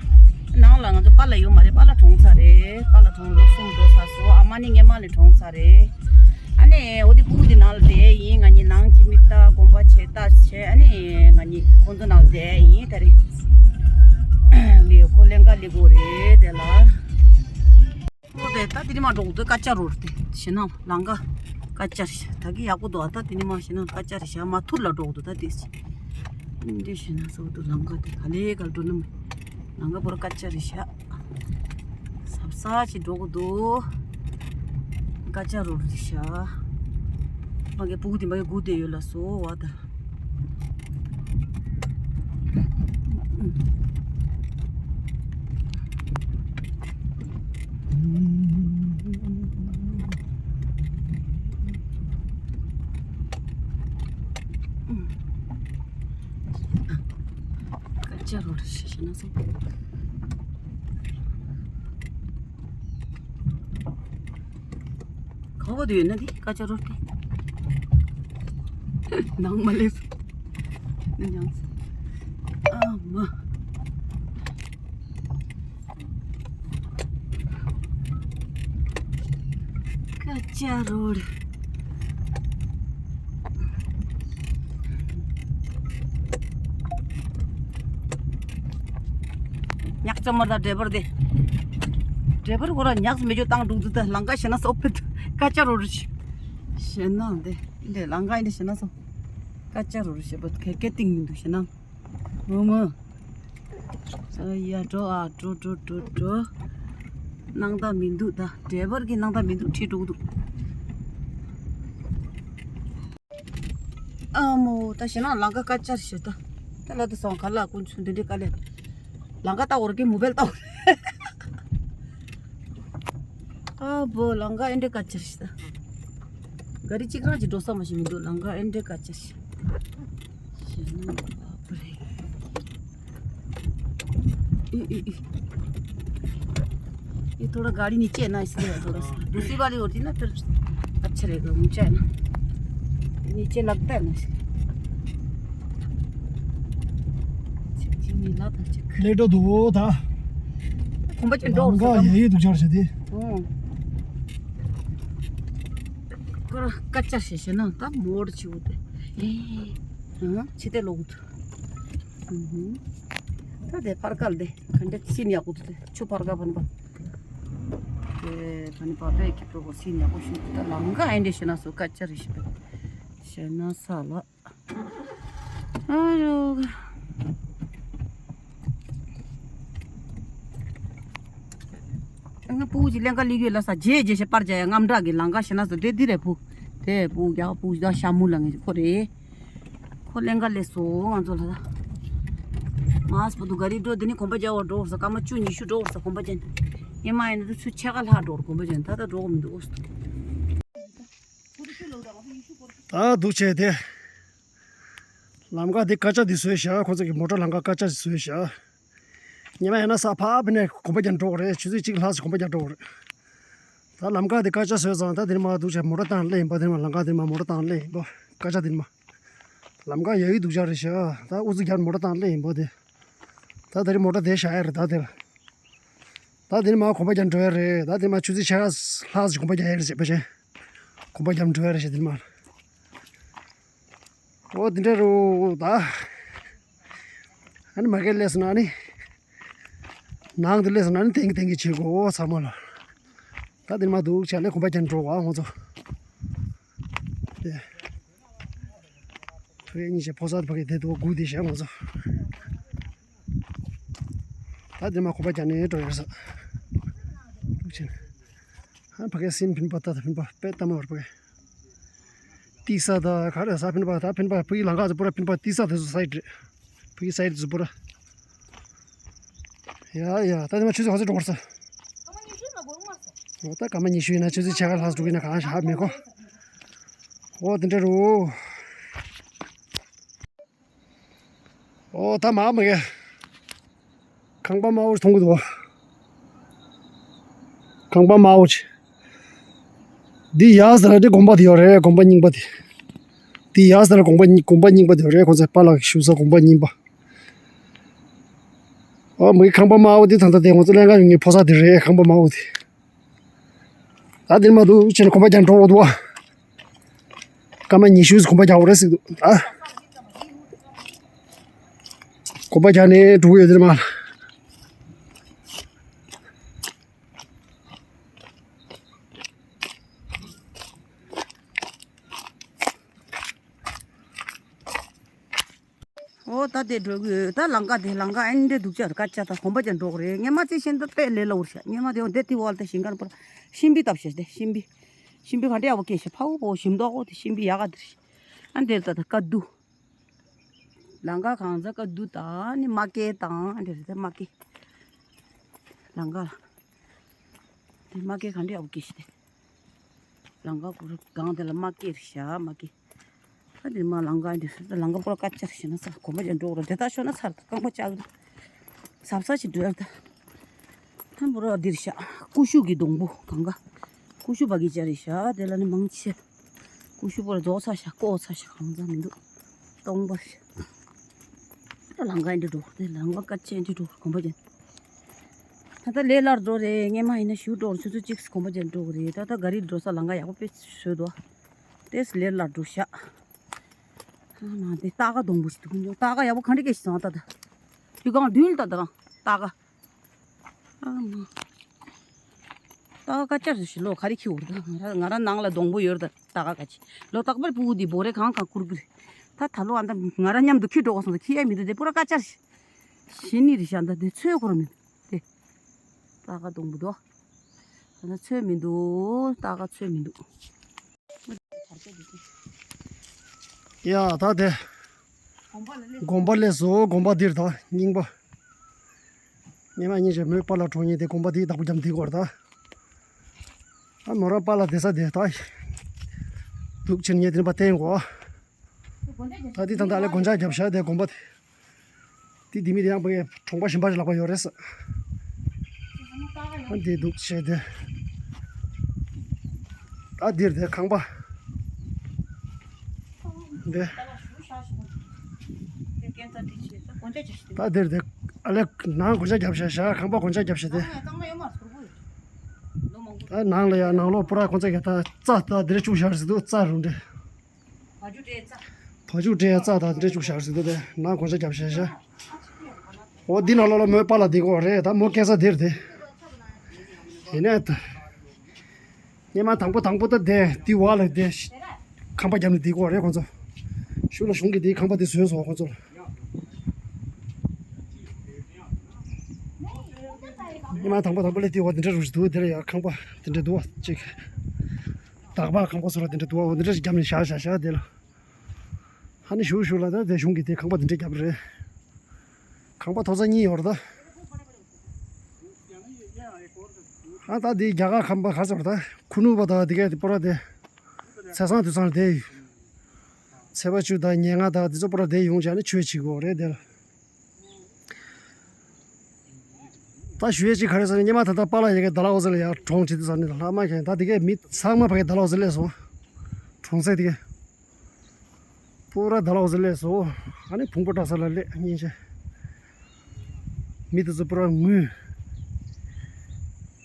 ནང་ལ་ང་ཚོ་པཱ་ལགས་ཡོད་མ་རེད། པཱ་ལགས་གྲོངས་ཚར་རེད། པཱ་ལགས་གྲོངས་ལོ་གསུམ་འགྲོ་ཚར་སོང་། ཨ་མ་ནི་སྔོན་མ་ནས་གྲོངས་ཚར་རེད། ཨ་ནི་འོ་དེ་ཕྲུ་གུ་དེ་ནང་ལ་བསྡད་ཡིན། ང་གཉིས་ནང་གཅིག་མི་ལྟ་གོམ་པ་བྱེད་ལྟ་བྱེད། ཨ་ནི་ང་གཉིས་ཁོང་ཚོ་ནང་ལ་བསྡད་ཡིན་ད་རེས། ལས་ཁོ་ལྷན་ཁག་སླེབས་དགོས་རེད་དེ་ལ། ཨོ་དེ་ད་དེ་ནི་མ་འགྲོ་གི་འདུག་སྐར་ཆ་རོལ་ཏེ་ཞེ་ན་ལམ་ཁ་སྐར་ཆ་རེད་ཤག་ད་གི་ཡག་པོ་འདུག་ཨ་ད་དེ་ནི་མ་ཞེ་ན་སྐར་ཆ་རེད་ཤག་མ་ཐུར་ལ་འགྲོ་གི་འདུག་ད་དེ་འདི་ཞེ་ན་སོ་འདུག་ལམ་ཁ་དེ་ག་ལེ་ག་ལ་འགྲོ་ནི་མ་ལམ་ཁ་བོར་སྐར་ཆ་རེད་ཤག་ཟབ་ས་ཅིག་འགྲོ་གི་འདུག་སྐར་ཆ་རོལ་རེད་ཤག་མ་གི་ཕྲུ་གུ་དེ་མ་གི་སྒུག་བསྡད་ཡོད་ལ་སོ་བ་ད། སྐར་ཆ་རོལ་རེད་ཤག་ཞེ་ན་སོ། ག་བ་དུ་ཡོད་ན་དེ་སྐར་ཆ་རོལ་ཏེ། ནང་མ་སླེབས། ནི་ཉང་། ཨ་མ། སྐར་ཆ་རོལ། ཉག་ཅ་མར་ད་ཌེ་བར་དེ། ཌེ་བར་ཁོ་ར་ཉག་མེ་ཇོ་བཏང་འདུག་ཙི་ད་ལང་ཀ་ཞེ་ན་སོ་ཕེད། སྐར་ཆ་རོལ་རེད། ཞེ་ན་འདི་འདི་ལང་ཀ་འདི་ཞེ་ན་སོ། སྐར་ཆ་རོལ་རེད་ཞེ་པོ་ཁེ་ཁེ་ཏིང་མི་འདུག་ཞེ་ན། ངོ་མ། ཨ་ཡ་འགྲོ་ཨ་འགྲོ་འགྲོ་འགྲོ་འགྲོ། སྣང་དག་མི་འདུག་ད་ཌེ་བར་གི་སྣང་དག་མི་འདུག་ཁྲིད་འགྲོ་གི་འདུག་ཨ་མོ་ད་ཞེ་ན་ལང་ཀ་སྐར་ཆ་རེད་ཞེ་ད། ད་ལ་ད་སོང་ག་ལ་ཀུན་ཆུ་འདི་འདྲའི་དཀའ་ལས། ལང་ཀ་ལྟ་བར་གི་མོ་བལ་ལྟ་བར། ཨ་བོ་ལང་ཀ་ཨེ་འདྲའི་སྐར་ཆ་རེད་ད། ག་རི་གཅིག་རང་གཅིག་འགྲོ་ས་མ་ཞིག་མི་འདུག་ལང་ཀ་ཨེ་འདྲའི་སྐར་ཆ་རེད། ཞེ་ན་བ་པ་རེད། ཨི་ཨི་ཨི། ये थोड़ा गाड़ी नीचे है ना, इसलिए थोड़ा सा। दूसरी वाली होती ना, फिर अच्छा रहेगा, ऊंचा है ना, नीचे लगता है ना, इसलिए। ལེ་འགྲོ་འདུག་ད། གོམ་པ་ཅན་འགྲོ་ལམ་ཁ་ཡ་ཡི་འདུག་ཆར་ཞེ་དེ། ཨོ། ཁོ་ར་སྐར་ཆ་ཞེ་ཞེ་ན་ད་མོར་ཆེ་བོ་དེ། ཨེ། ཨ་ཕྱི་དེ་ལོག་འདུག་ད་དེ་ཕར་ཀལ་དེ་ག་འདྲ་ཤིན་ཡག་པོ་འདུག་དེ་ཆུ་ཕར་ཀ་བན་པ། དེ་བན་པ་པའི་ཀི་པོ་གོ་ཤིན་ཡག་པོ་ཤིན་ད་ལམ་ཁ་ཨེ་འདྲ་ཞེ་ན་སོ་སྐར་ཆ་རེ་ཞིག་པའི་ཞེ་ན་ས་ལ། ཨ་རོ། ང་ཕྲུ་གུ་ཅིག་ལེན་ག་ལི་གུ་ལ་ས་རྗེས་རྗེས་ཞེ་པར་བྱ་ཡ་རྔམ་དྲག་གི་ལང་ཀ་ཞེ་ན་སོ་དེ་འདི་རེད་ཕྲུ། དེ་ཕྲུ་གུ་རྒྱག་ཕྲུ་གུ་ད་ཤ་མུ་ལ་ངེས་ཁོ་རེད། ཁོ་ལེན་ག་ལས་སོ་ང་ཚོ་ལ་ད། མ་སྤོ་དུ་ག་རི་འགྲོ་དེ་ནི་གོམ་པ་རྒྱག་བར་འགྲོ་བར་ས་སྐར་མ་བཅུ་ཉི་ཤུ་འགྲོ་བར་ས་གོམ་པ་ཅན། ཉི་མ་ཡིན་ན་ད་ཆུ་ཕྱེད་ཀ་ལྷག་འགྲོ་རུ་གོམ་པ་ཅན་ད་ད་འགྲོ་གི་མི་འདུག་ཨོ། ད་འདུག་བྱས་ཏེ། ལམ་ཁ་འདི་ཀ་ཅ་འདི་བཟོས་བཞག་ཁོང་ཚོ་གི་མོ་ཊ་ལམ་ཁ་ཀ་ཅ་བཟོས་བཞག་ཉི་མ་ཡིན་ན་ས་ཕག་པ་ནས་གོམ་པ་རྒྱབ་འགྲོ་གི་རེད། ཆུ་ཚོད་གཅིག་ལྷག་ཙམ་གོམ་པ་རྒྱབ་འགྲོ་གི་རེད། ད་ལམ་ཁ་འདི་ཀ་ཅ་བཟོས་ཙང་ད་འདིར་མ་འདུག་བྱས་མོ་ཊ་བཏང་སླེབས་ཡིན་པ། འདིར་མ་ལམ་ཁ་འདིར་མ་མོ་ཊ་བཏང་སླེབས་ཡིན་པ། ཀ་ཅ་འདིར་མ། ལམ་ཁ་ཡག་གི་འདུག་བྱས་རེད་ཤག་ད་ཨུ་ཚུགས་རྒྱབ་མོ་ཊ་བཏང་སླེབས་ཡིན་པ་དེ། ད་འདིར་མོ་ཊ་དེ་བཞག་ཡ་རེད་ད་དེར། ད་འདིར་མ་གོམ་པ་རྒྱབ་འགྲོ་ཡ་རེད། ད་འདིར་མ་ཆུ་ཚོད་ཕྱེད་ཀ་ལྷག་ཙམ་གོམ་པ་རྒྱག་ཡ་རེད་ཟེར་བ་བྱས། གོམ་པ་རྒྱབ་འགྲོ་ཡ་རེད་ཤག་འདིར་མ། ཨོ་འདི་འདྲ་རུ་ད། ཨ་ནི་མ་གི་སླེབས་སོང་ན་ནི། ནང་དུ་སླེབས་སོང་ན་ནི་ཐེངས་ཐེངས་ཀྱི་བྱེད་དགོས་ཚང་མ་ལ། ད་འདིར་མ་འདུག་བྱས་ལས་གོམ་པ་རྒྱབ་འགྲོ་བ་ང་ཚོ། དེ། ཕ་གི་གཉིས་བྱས་ཕོ་གསར་ཕ་གི་དེ་དུ་སྒུག་བསྡད་བྱས་ང་ཚོ། ད་འདིར་མ་གོམ་པ་རྒྱབ་ནས་འགྲོ་ཡོད་ས། འདུག་བྱས་ནས། ཧ་ཕ་གི་སིན་ཕིན་པ་ད་ད་ཕིན་པ་དཔེ་ལྟ་མ་བར་ཕ་གི། ཏི་ས་ད་ག་རེ་ས་ཕིན་པ་ད་ཕིན་པ་ཕ་གི་ལང་ཀ་ཚོ་པུ་ར་ཕིན་པ་ཏི་ས་དེ་ཚོ་སའིད་རེད། ཕ་གི་སའིད་དེ་ཚོ་པུ་ར། ཡ་ཡ་ད་དེ་མ་ཆུ་ཚོད་ག་ཚོད་འགྲོ་བར་ས། འོ་ད་སྐར་མ་ཉི་ཤུ་ཡིན་ན་ཆུ་ཚོད་ཕྱེད་ཀ་ལྷག་འགྲོ་གི་ན་གང་ཤ་ཧ་མི་གོ། འོ་དེ་འདྲ་རུ། ཨོ་ད་མ་མ་གི། ཁང་པ་དམར་པོ་ཞིག་མཐོང་གི་འདུག་ཁང་པ་དམར་པོ་ཞིག་འདི་ཡག་ས་ར་འདི་དགོན་པ་དེ་ཡོད་རེད། དགོན་པ་རྙིང་པ་དེ། འདི་ཡག་ས་ར་དགོན་པ་རྙིང་དགོན་པ་རྙིང་པ་དེ་ཡོད་རེད། ཁོང་ཚོའི་པཱ་ལགས་བཞུགས་ས་དགོན་པ་རྙིང་པ། ཨོ་མ་གི་ཁང་པ་དམར་པོ་འདི་ད་ལྟ་དེ་ང་ཚོ་ལྷན་ཁང་ཡོད་ངེས་ཕོ་གསར་དེ་རེད། ཁང་པ་དམར་པོ་དེ། ད་འདིར་མ་འདུག་ཕྱིན་གོམ་པ་རྒྱག་འགྲོ་འོ་འདུག་བ། སྐར་མ་ཉི་ཤུ་གོམ་པ་རྒྱག་འོ་རེད་ཟེར་འདུག་ད་གོམ་པ་རྒྱག་ནས་འགྲོ་གི་ཡོད་འདིར་མ། ཨོ་ད་དེ་འགྲོ་གི་ད་ལང་ཀ་དེ་ལང་ཀ་ཨེ་འདྲ་འདུག་ཅག་ཀ་ཅག་ད་གོམ་པ་ཅན་འགྲོ་གི་རེད། ངས་མ་ཚད་ཤེས་ད་དཔེ་ལས་སླ་བོར་ཤག་ངས་མ་དེ་འོ་དེ་དེ་བལ་ད་ཞིང་ཁར་པར་ཤིང་པི་བཏབ་ཤག་དེ་ཤིང་པི་ཤིང་པི་ག་འདྲ་ཡག་པོ་སྐྱེས་ཤག་ཕ་བོ་བོ་ཞིམ་མདོག་ཁོ་དེ་ཤིང་པི་ཡག་ག་དེ་རེད། ཨ་འདྲ་ད་ད་ཀ་དུ་ལང་ཀ་གང་ཟག་ཀ་དུ་ད་ནི་མ་ཀེ་དང་ཨ་འདྲ་རེད་ད་མ་ཀེ་ལང་ཀ་ལ་དེ་མ་ཀེ་ག་འདྲ་ཡག་པོ་སྐྱེས་ཤག་དེ། ལང་ཀ་ཀུ་རུ་སྒང་དེ་ལ་མ་སྐྱེས་རེད་ཤག་མ་སྐྱེས། ད་དེ་མ་ལང་ཀ་འདི་སུ་ད་ལང་ཀ་པོ་ཀ་ཅར་ཞིག་ན་ས་གོམ་པ་ཅན་འགྲོ་ར་དེ་ད་ཤོ་ན་ཚར་ད་རྐང་པ་ལྕགས་རེད། ཟབ་ས་ཞིག་འགྲོ་ཡ་ད། ད་པོ་ར་འདིར་ཤག་ཀུ་ཤུ་གི་སྡོང་པོ་གང་ག་ཀུ་ཤུ་བ་གི་ཅ་རེད་ཤག་དེ་ལ་ནི་མང་ཆེ། ཀུ་ཤུ་པོ་ར་རྫོགས་ཚ་ཤག་ཀོ་ཚ་ཤག་གང་ཚ་མི་འདུག་སྟོང་པ་ཤག་ད་ལང་ཀ་འདི་འགྲོ་དེ་ལང་ཀ་ཀ་ཅན་འདི་འགྲོ་གོམ་པ་ཅན། ད་ལྟ་ལས་སླར་འགྲོ་རེད། སྔས་མ་ཡིན་ན་ཞུ་འགྲོ་ཆུ་ཚོད་གཅིག་གོམ་པ་ཅན་འགྲོ་གི་རེད། ད་ལྟ་ག་རི་འགྲོ་ས་ལང་ཀ་ཡག་པོ་དཔེ་བཟོས་འདུག་དེས་ལས་སླར་འགྲོ་ཤག་ཨ་ན་དེ་སྟག་ཀ་སྡོང་པོ་ཞིག་འདུག་སྟག་ཀ་ཡག་པོ་ག་འདྲ་སྐད་ཞིག་བཟང་ད་ད། དུས་གང་བདུན་ལ་ད་ད་སྟག་ཀ་ཨ་མ། སྟག་ཀ་ཅར་ཞིག་ལོ་ག་རེ་ཁྱི་འུར་ད་ང་ར་ང་ར་ནང་ལ་སྡོང་པོ་ཡོད་ད་སྟག་ཀ་ཀ་ཅི་ལོ་རྟག་པར་སྤུ་གུ་འདི་བོ་རེ་གང་གང་བསྐུར་གི་རེད། ད་ད་ལོ་ཨ་ད་ང་ར་མཉམ་དུ་ཁྱི་འགྲོ་ག་སོང་ད་ཁྱི་ཡ་མི་འདུག་དེ་པུ་ར་ཀ་ཅར་ཞིག་ཤི་ནི་རི་ཤ་འདི་དེ་ཚོས་ཁོ་ར་མི་འདུག་དེ། ད་ག་སྡོང་པོ་འདུག་ད་ཚོས་མི་འདུག་ད་ག་ཚོས་མི་འདུག་ཡ་ད་དེ། དགོན་པ་ལས་བཟོ་དགོན་པ་འདིར་ད་རྙིང་པ། ཉི་མ་གཉིས་ཀྱི་མོའི་པཱ་ལགས་གྲོངས་ཉིན་དེ་དགོན་པ་འདིའི་བདག་པོ་རྒྱབ་འདི་གོ་ར་ད། ཨ་མོ་རང་པཱ་ལགས་བསྡད་ས་དེ་ད། འདུག་ཕྱིན་ངས་དེ་རིམ་པ་བསྟན་གོ་ད་འདི་ད་ད་ལས་དགོན་ཆ་རྒྱབ་ཤག་དེ་དགོན་པ་དེ། དེ་དེ་མི་དེ་ཡང་བའི་གྲོང་པ་གཞན་པ་ཞིག་ལག་པ་ཡོད་རེད་ས། ཨ་འདི་འདུག་བྱས་དེ། ད་འདིར་དེ་ཁང་པ། འདི། ད་འདིར་དེ་ཨ་ལས་ནང་དགོན་ཆ་རྒྱབ་ཤག་ཤག་ཁང་པ་དགོན་ཆ་རྒྱབ་ཤག་དེ། ད་ནང་ལ་ཡ་ནང་ལོགས་པུ་ར་ཁོང་ཚོ་ག་ད་རྩྭ་ད་འདིར་བཅུག་ཤག་ཟེར་འདུག་རྩྭ་རུ་འདྲེ། བ་ཕྱུགས་སྤྲད་རྩྭ་དང་འདྲེ་བཅུག་བཞག་ཟིན་འདུག་དེ་ནང་གོན་ཆ་རྒྱབ་བཞག་བཞག་འོ་འདི་ནང་ལོགས་ལ་མོའི་པཱ་ལགས་བསྡད་ཀྱི་ཡོད་རེད། ད་མོ་སྐྱེལ་ས་འདིར་དེ། ཡིན་ནའི་ད། སྔོན་མ་དང་པོ་དང་པོ་ད་དེ་འདི་བ་ལ་དེ། ཁང་པ་བརྒྱབ་ནས་བསྡད་ཀྱི་ཡོད་རེད་ཁོང་ཚོ། གཞུག་ལ་གཞུང་གིས་དེའི་ཁང་པ་དེ་བཟོས་སོང་ཁོང་ཚོ་ལ། སྔོན་མ་དང་པོ་དང་པོ་ལ་དེ་བ་འདི་འདྲ་རུ་ཞིག་འདུག་དེ་ལ་ཡང་ཁང་པ་འདི་འདྲ་འདུག་བ་གཅིག་དག་པ་ཁང་པ་སོགས་ལ་དེ་འདྲ་འདུག་བ། འདི་འདྲ་ཞིག་བརྒྱབ་ནས་བཞག་བཞག་བཞག་དེ་ལ། ཧ་ནི་གཞུག་གཞུག་ལ་ད་དེ་གཞུང་གིས་དེ་ཁང་པ་འདི་འདྲ་བརྒྱབ་རེད། ཁང་པ་ཐོག་ས་གཉིས་ཡོད་རེད་ད། ཨ་ད་འདི་རྒྱ་གར་ཁམས་པ་ག་ཚོད་ད་ཁུ་ནུ་པ་དང་དེ་གས་དེ་པོ་ར་དེ་ཚེས་བཟང་དུས་བཟང་དེ་ཚེས་པ་བཅུ་དང་ཉེར་ལྔ་དང་དེ་ཚོ་པོ་ར་དེ་ཡོང་བྱས་ནས་ཆོས་བྱེད་དགོས་རེད་དེ། ད་ཞུ་ཡས་ཅིག་ག་རེ་ཟེར་ན་སྔོན་མ་ད་ལྟ་པཱ་ལགས་ཡ་གི་ཌལ་ཧོ་ཟི་ལ་ཡ་གྲོངས་བྱེད་དུས་ཟ་ནི་ལྷག་མ་མཁན་ད་དེ་གས་མི་ཚང་མ་ཕ་གི་ཌལ་ཧོ་ཟི་སླེབས་སོང་། གྲོངས་ཚད་དེ་གས། པུ་ར་ཌལ་ཧོ་ཟི་སླེབས་སོང་། ཨ་ནི་བོང་བུ་གྲྭ་ས་ལ་སླེབས་སྙིང་རྗེ། མི་དེ་ཚོ་པུ་ར་ངུས།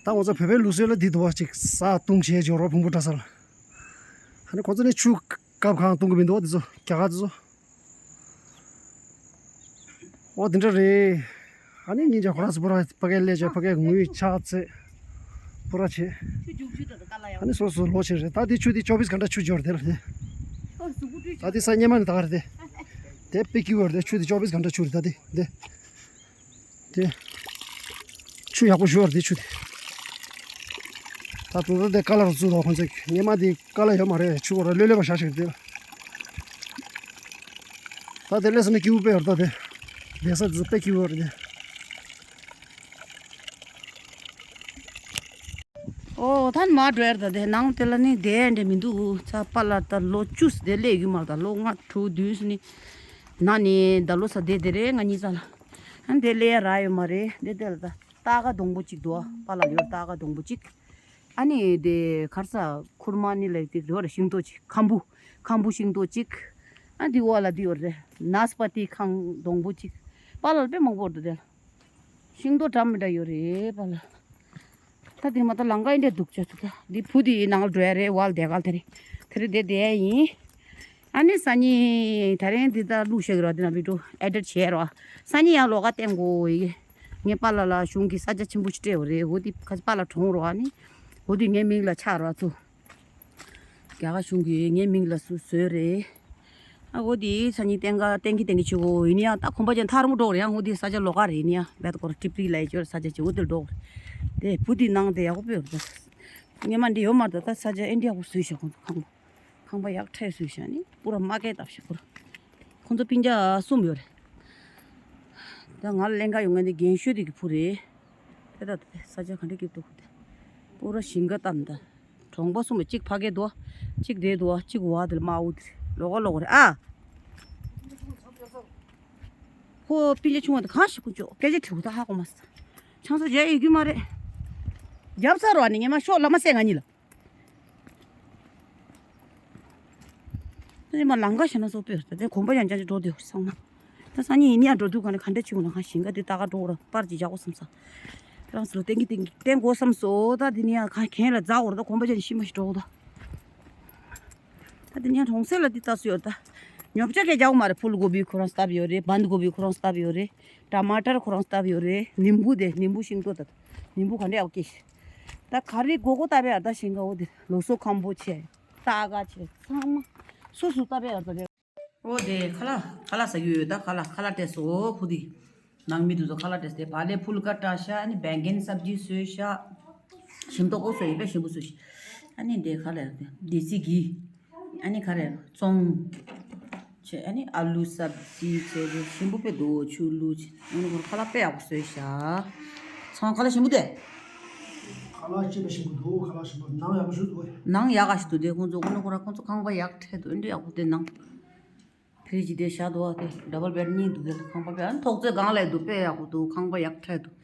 ད་ང་ཚོ་བོད་པའི་ལུགས་སྲོལ་ལ་འདི་འདུག་བ་ཅིག་ས་བཏུང་བྱས་འབྱོར་བ་བོང་བུ་གྲྭ་ས་ལ། ཨ་ནི་ཁོ་ཚོ་ནི་ཆུ་བཀབ་གང་བཏུང་གི་མི་འདུག་བ་དེ་ཚོ་རྒྱ་གར་དེ་ཚོ། ཨོ་དེ་འདྲ་རེད། ཨ་ནི་སྙིང་རྗེ་ཁོ་ར་སི་པུ་ར་ཕ་གའི་ལས་བྱས་ཕ་གའི་ངུས་ཕྱག་འཚལ། པུ་ར་བྱས། ཆུ་རྒྱུག་ཆུ་དང་དཀའ་ལ་ཡང་། ཨ་ནི་སོ་སོ་ལོ་ཆེན་རེད་ད་དེ་ཆུ་དེ་ཅོ་བིས་གྷན་ཊ་ཆུ་འབྱོར་དེ་ལ་དེ། ཨོ་གཟུགས་པོ་བཀྲུས་ད་དེ་ས་སྔོན་མ་ནས་ད་ག་རེད་དེ། དེ་པེ་ཀི་ཝར་དེ་ཆུ་དེ་ཅོ་བིས་གྷན་ཊ་ཆུ་རེད་ད་དེ་དེ། དེ། ཆུ་ཡག་པོ་ཞུ་བར་དེ་ཆུ་དེ། ད་དུང་ད་དེ་ཀ་ལ་རུ་བཙུགས་དང་ཁོང་ཚོས་སྔོན་མ་དེ་ཀ་ལ་ཡོད་མ་རེད་ཆུ་གོ་ར་ལོས་ལོས་པ་བཞག་ཞིག་དེ། ད་དེ་ལས་སོ་ནི་ཀིའུ་པེ་ཡོར་ད་དེ། དེ་ས་དེ་ཚོ་དཔེ་ཀིའུ་ཡོར་དེ། ཨོ་ད་ནི་མ་འགྲོ་ཡར་ད་དེ་ནང་དེ་ལ་ནི་དེ་འདྲ་མི་འདུག་ཚ་པ་ལ་ད་ལོ་བཅུ་ཙམ་དེ་སླེབས་ཡོད་མ་རེད་ད་ལོ་ལྔ་དྲུག་བདུན་ཙམ་ནི། ན་ནི་ད་ལོ་ས་དེ་དེ་རེད་ང་གཉིས་ཚ་ལ། ཨ་ནི་དེ་སླེབས་ཡ་རག་ཡོད་མ་རེད་དེ་དེ་ལ་ད། སྟག་ཀ་སྡོང་པོ་གཅིག་འདུག་པ་ལ་ཡོད་སྟག་ཀ་སྡོང་པོ་གཅིག་ཨ་ནི་དེ་གར་ས་ཁུར་མ་ནི་ལ་དེ་ཡོད་རེད་ཤིང་ཏོག་གཅིག་ཁམ་བུ། ཁམ་བུ་ཤིང་ཏོག་གཅིག་ཨ་འདི་འོག་ལ་འདི་ཡོད་རེད་ནཱས་པ་ཏི་ཁང་སྡོང་པོ་གཅིག་པ་ལ་དཔེ་མང་པོ་འདུག་དེ་ལ། ཤིང་ཏོག་འདྲ་མི་འདྲ་ཡོད་རེད་པ་ལ། ད་དེ་མ་ད་ལང་ཀ་ཨིན་འདྲ་འདུག་ཅག་ཏུ་ད་འདི་བུ་དེ་ནང་ལ་འགྲོ་ཡ་རེད་བ་ལ་དེ་ག་ལ་དེ་རེད། དེ་རེད་དེ་དེ་ཡིན། ཨ་ནི་སང་ཉིན་ད་རིང་འདི་ལྟར་བླུགས་བཞག་གི་རོ་འདི་ན་བི་ཌིའོ་ཨེ་ཌིཊ་བྱས་རོ། སང་ཉིན་ཡང་ལོགས་ཀ་བསྟན་དགོས་ཡི། ངས་པཱ་ལགས་ལ་གཞུང་གི་ས་ཆ་ཆེན་པོ་ཞིག་སྤྲད་ཡོད་རེད་འོ་འདི་ཁ་ཅིག་པཱ་ལགས་གྲོངས་རོ་ཨ་ནི། འོ་འདི་ངའི་མིང་ལ་ཆགས་རོ་ཨ་ཚུ། རྒྱ་གར་གཞུང་གིས་ངའི་མིང་ལ་སུ་བཟོས་རེད། ཨ་འོ་འདི་སང་ཉིན་བསྟན་ག་བསྟན་གི་བསྟན་གི་བྱེད་དགོས་ཡིན་ཡང་ད་གོམ་པ་ཅན་ཐར་མོ་འགྲོ་རེད་ཡང་འོ་འདི་ས་ཆ་ལོགས་ཀ་རེད་ཡིན་ཡང་བེད་ཀོར་ཊི་པི་ལ་ཡི་ཅོར་ས་ཆ་ཅིག་འོ་འདིར་འགྲོ་རེད། དེ་བུ་འདི་ནང་དེ་ཡག་པོ་སྤེལ་རེད་ད། ངས་མ་འདི་ཡོད་མ་རེད་ད་ས་ཆ་ཨེ་འདྲ་ཡག་པོ་བཟོས་ཤག་ཁོང་ཚོ་ཁང་པ། ཁང་པ་ཡག་ཁྲལ་བཟོས་ཤག་ནི་པུ་ར་མ་སྐད་བཏབ་ཤག་པུ་ར། ཁོང་ཚོ་སྤུན་ཀྱག་གསུམ་ཡོད་རེད། ད་ང་ལ་ལེན་ག་ཡོང་ངེས་འདི་རྒན་ཤོས་དེ་གི་བུ་རེད། དེ་ད་དེ་ས་ཆ་ག་འདྲ་སྐྱིད་པོ་འདུག་དེ། པུ་ར་ཞིང་ཁ་བཏབ་ད། གྲོང་པ་གསུམ་པ་གཅིག་ཕ་གི་འདུག་གཅིག་དེ་འདུག་གཅིག་བ་དེ་ལ་དམར་པོ་དེ་རེད་ལོག་ག་ལོག་ག་རེད་ཨ། ཁོ་སྤུན་ཀྱག་ཆུང་བ་དེ་གང་ཞིག་ཀུན་ཅོ་སྐད་ཆ་དྲི་བ་ད་ཧ་གོ་མ་སོང་། ཆང་ས་བརྒྱབ་ཡོད་རྒྱུ་མ་རེད། བརྒྱབ་ཚར་བ་ནི་ངས་མ་ཤོག་ལ་མ་སད་ང་གཉིས་ལ། ད་ནི་མ་ལང་ཀ་ཞེ་ན་སོགས་པའི་ད་དེ་གོམ་པ་ཡང་ཅང་ཅིག་འགྲོ་དུས་སང་ན། ད་སང་ཉིན་ཡིན་ཡང་འགྲོ་དུས་ག་ནས་ག་འདྲ་ཅིག་ཡོང་ན་གང་ཞིང་ཁ་དེ་ལྟ་ག་འགྲོ་ར་པར་ཅིག་རྒྱག་གོ་བསམ་ས། རང་ཚོ་ལ་ཏན་གི་ཏན་གི་ཏན་གོ་བསམ་སོ་ད་དེ་ནི་ཡང་ག་གན་ལ་འཛག་འོར་ད་གོམ་པ་ཅང་ཤི་མ་ཤི་འགྲོ་ད། ད་དེ་ནི་ཡང་གྲོང་གསེབ་ལ་དེ་ལྟ་སུ་ཡོད་ད། ཉོ་ཆ་གས་རྒྱག་གོ་མ་རེད་ཕུལ་གོ་བི་ཁོ་རང་སྟབས་ཡོད་རེད་བན་གོ་བི་ཁོ་རང་སྟབས་ཡོད་རེད། ཊ་མ་ཊར་ཁོ་རང་སྟབས་ཡོད་རེད་ནིམ་བུ་དེ་ནིམ་བུ་ཤིང་ཏོག་ད། ནིམ་བུ་ག་འདྲ་ཡག་པོ་སྐྱེས་ཤི། ད་ག་རེ་དགོས་དགོས་ལྟ་བའི་ཨ་ད་ཞིང་ཁ་འོ་དེ་ལོ་སོ་ཁམ་པོ་ཆེ། སྟག་ཀ་ཆེ་ཚང་མ། སོ་སོ་ལྟ་བའི་ཨ་ད་རེད། འོ་དེ་ཁ་ལག་ཁ་ལག་ཟ་རྒྱུ་ཡོད་ད་ཁ་ལག་ཁ་ལག་སྤྲད་སོ་ཁུ་དེ། ནང་མི་དུ་ཚོ་ཁ་ལག་སྤྲད་སོ་དེ་བག་ལེབ་ཕུལ་ཀ་བཀྲ་ཤ་ཨ་ནི་བེང་གན་སབ་ཇི་བཟོས་ཤ། ཞིམ་ཏོག་ཏོ་བཟོས་ཡོད་པས་ཞིམ་པོ་བཟོས་ཤི། ཨ་ནི་དེ་ཁ་ལག་དེ་སི་གི། ཨ་ནི་ག་རེ་བཙོང་། བྱས་ཨ་ནི་ཨ་ལུ་སབ་ཇི་བྱས་རེ་ཞིམ་པོ་དཔེ་འདུག་ཆུ་བླུགས་བྱས་ཨ་ནི་ཁོ་ཁ་ལག་དཔེ་ཡག་པོ་བཟོས་ཤག་ཚང་ཁ་ལག་ཞིམ་པོ་དེ། ཁ་ལག་སྐྱེས་པ་ཞིམ་པོ་འདུག་ཁ་ལག་ཞིམ་པོ་ནང་ཡག་པོ་ཞིག་འདུག་ནང་ཡག་ག་ཞིག་འདུག་དེ་ཁོང་ཚོ་ཁོ་ན་ཁོ་ར་ཁོང་ཚོ་ཁང་པ་ཡག་ཁྲལ་འདུག་ཨེ་འདྲ་ཡག་པོ་དེ་ནང་། ཕྲིཇ་དེ་བཞག་འདུག་དེ་ཌབ་བལ་བེཌ་གཉིས་འདུག་དེ་ཁང་པ་དཔེ་ཨ་ནི་ཐོག་བརྩེགས་སྒང་ལ་འདུག་དཔེ་ཡག་པོ་འདུག་ཁང་པ་ཡག་ཁྲལ་འདུག་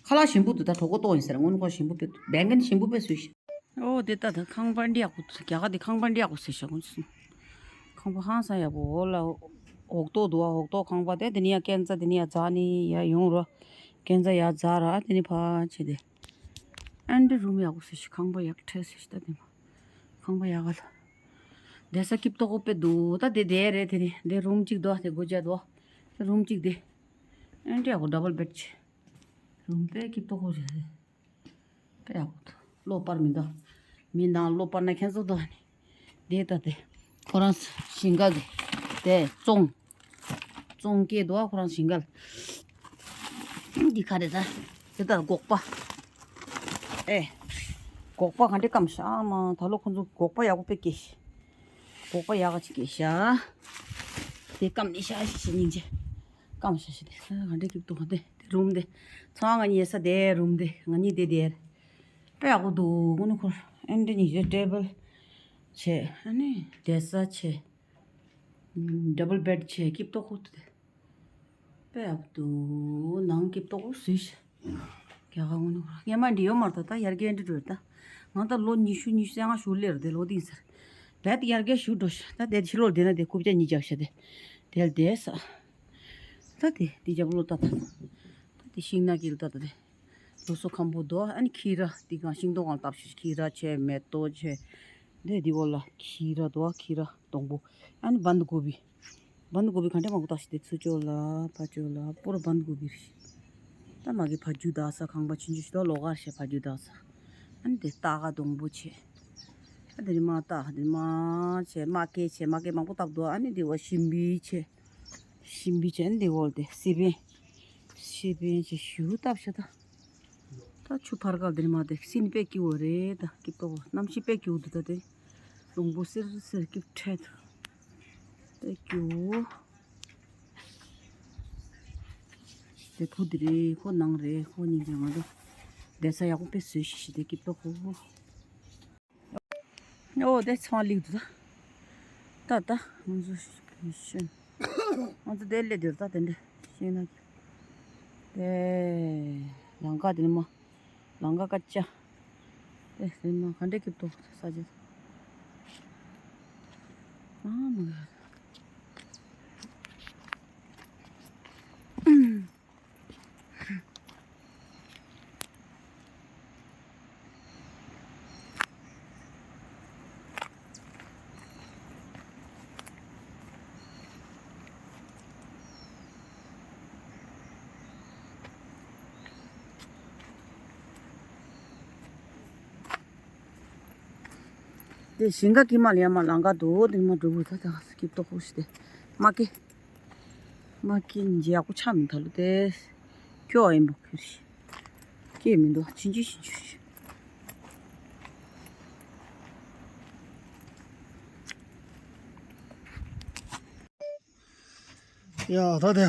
ཁ་ལག་ཞིམ་པོ་འདུག་ད་གྲོད་ཁོག་ལྟོགས་ཡིན་ཟེར་སྔོན་ཁོ་ཞིམ་པོ་དཔེ་འདུག་བེང་གན་ཞིམ་པོ་དཔེ་བཟོས་ཤག་ཨོ་དེ་ལྟ་ད་ཁང་པ་འདི་ཡག་པོ་འདུག་རྒྱ་གར་དེ་ཁང་པ་འདི་ཡག་པོ་བཟོས་ཤག་ཁོང་ཚོ་ཁང་པ་ཧང་སང་ཡག་པོ་འོ་ལ་འོག་ཏོག་འདུག་ཨ་འོག་ཏོག་ཁང་པ་དེ་དེ་ནི་ཡ་སྐས་འཛེག་དེ་ནི་ཡ་འཛེག་ནི་ཡ་ཡོང་རོ་སྐས་འཛེག་ཡ་འཛེག་ར་ཨ་དེ་ནི་ཕ་ཆེ་དེ་ཨན་འདི་རུམ་ཡག་པོ་བཟོས་ཤག་ཁང་པ་ཡག་ཁྲལ་བཟོས་ཤག་ད་དེ་མ་ཁང་པ་ཡག་ག་ལ་བསྡད་ས་སྐྱིད་ཏོག་ཏོ་དཔེ་འདུག་ད་དེ་དེ་རེད་དེ་ནི་དེ་རུམ་གཅིག་འདུག་ཨ་དེ་སྒོ་བརྒྱབ་འདུག་ཨ་དེ་རུམ་གཅིག་དེ་ཨན་འདི་ཡག་པོ་ཌབ་བལ་བེཌ་ཆེ། རུམ་དཔེ་སྐྱིད་པོ་ཁོ་རེད། དཔེ་ཡག་པོ་འདུག་གློག་སྤར་མི་འདུག་མི་ནང་གློག་སྤར་ན་ཁྱེད་ཚོ་འདུག་ནི། དེ་ལྟ་དེ། ཁོ་རང་ཞིང་ཁ་གི་དེ་བཙོང་། བཙོང་སྐྱེས་འདུག་ཁོ་རང་ཞིང་ཁ་ལ། འདི་ག་རེ་ད། དེ་ལྟར་སྒོག་པ། ཨེ། སྒོག་པ་ག་འདྲ་སྐམ་ཤག་ཨ་མ་ད་ལོ་ཁོ་ཚོ་སྒོག་པ་ཡག་པོ་དཔེ་སྐྱེས་ཤག་སྒོག་པ་ཡག་ག་ཅིག་སྐྱེས་ཤག་དེ་སྐམ་ནི་ཤག་ཤི་ཤི་སྙིང་རྗེ། སྐམ་ཤག་ཤི་དེ་ས་ག་འདྲ་སྐྱིད་འདུག་དེ་དེ་རུམ་དེ། ཚང་ང་གཉིས་ས་དེ་རུམ་དེ་ང་གཉིས་དེ་དེར། དཔེ་ཡག་པོ་འདུག་དངོས་གནས་ཁོ། ཨ་ནི་དེ་ཉིན་ཤས་ཊེ་བལ་བྱས། ཨ་ནི་བསྡད་ས་བྱས། ཌབ་བལ་བེཌ་བྱས། སྐྱིད་པོ་ཁོ་ཐུག་སྟེ། དཔེ་ཡག་པོ་འདུག་ནང་སྐྱིད་པོ་བཟོས་ཤག་རྒྱ་གར་དངོས་གནས་ཁོ། སྔན་མ་འདི་ཡོད་མ་རེད། ད་ད་ཡར་རྒྱས་འགྲོ་འགྲོ་རེད་ད། ང་ད་ལོ་ཉི་ཤུ་ཉི་ཤུ་རྩ་ལྔ་ཞུ་ལེར་དེ་ལོ་དེ་ཡིན་ཟེར། རྦད་དེ་ཡར་རྒྱས་ཞུ་འགྲོ་ཤག་ད་དེ་ཕྱི་ལོགས་བསྡད་ན་དེ་རྐུབ་བཀྱག་གཉིས་རྒྱག་ཤག་དེ། དེ་ལ་བསྡད་ས། ད་དེ་དེ་རྒྱབ་ལོགས་ད་ད། ད་དེ་ཤིང་ནགས་དཀྱིལ་ད་ད་དེ། ལུག་གསོ་ཁང་པ་འདུག་ཨ་ནི་ཁྱི་ར་འདི་སྒང་ཤིང་སྡོང་སྒང་བཏབ་ཤག་ཁྱི་ར་བྱས། མེ་ཏོག་བྱས། འདི་འདི་འོག་ལ་ཁྱི་ར་འདུག་ཁྱི་ར་སྡོང་པོ། ཨ་ནི་བན་གོ་བི། བན་གོ་བི་ག་འདྲ་མང་པོ་བཏབ་ཤག་དེ་ཚུར་ཕྱོགས་ལ་ཕར་ཕྱོགས་ལ་པུ་ར་བན་གོ་བི་རེད། ད་མ་གི་ཕ་རྒྱུ་དག་ས། ཁང་པ་ཆུང་ཆུང་ཞིག་འདུག་ལོགས་ཀ་བྱས་ཕ་རྒྱུ་དག་ས། ཨ་ནི་དེ་སྟག་ག་སྡོང་པོ་བྱས། ཨ་དེ་ནི་མ་སྟག་དེ་ནི་མ་བྱས། མ་སྐྱེས་བྱས། མ་སྐྱེས་མང་པོ་བཏབ་འདུག་ཨ་ནི་དེ་འོག་ཤིང་བི་བྱས། ཤིང་བི་བྱས། ཨ་ནི་དེ་འོག་དེ་སི་པན། སི་པན་བྱས་ཞུ་བཏབ་ཤག་ད། ད་ཆུ་ཕར་ཁ་དེ་ནི་མ་དེ་སེམས་དཔེ་སྐྱིད་པོ་རེད་ད། སྐྱིད་པོ། གནམ་གཤིས་དཔེ་སྐྱིད་པོ་འདུག་ད་དེ། རླུང་བུ་སིར་སིར་སྐྱིད་པོ་འཕྲད་འདུག་དཔེ་སྐྱིད་པོ། དེ་བུ་དེ་རེད། ཁོ་ནང་རེད། ཁོ་གཉིས་ཀྱིས་ང་ཚོ་བསྡད་ས་ཡག་པོ་དཔེ་བཟོས་ཤག་དེ་སྐྱིད་པོ་ཁོ། ཨོ་དེ་ཚང་ལིག་འདུག་ད། ད་ད་ང་ཚོ་ཤི་ཤན། ང་ཚོ་དེ་སླེབས་འདུག་ད་དེ་འདྲ་ཤེས་ན། དེ་ལང་ཀ་དེ་ནི་མ། ལང་ཀ་ཀ་ཅ། དེ་དེ་ནི་མ་ག་འདྲ་སྐྱིད་པོ་ས་ཆ། ཨ་མ་ག་དེ་ཞིང་ཁ་ཀི་མ་ལ་ཡ་མ་ལང་ཀ་དོ་དེ་མ་འགྲོ་བུ་ད་ད་སྐྱིད་པོ་ཁོ་ཤི་དེ། མ་ཀི། མ་ཀི་ཉིན་རྗེ་ཡག་པོ་ཆགས་མི་ཐ་ལུ་དེ། ཁྱོ་ཨ་ཡིན་པོ་ཁྱོད་ཤི། སྐྱེས་མི་འདུག་ཕྱིན་ཅི་ཕྱིན་ཅི་ཤི། ཡ་ད་དེ།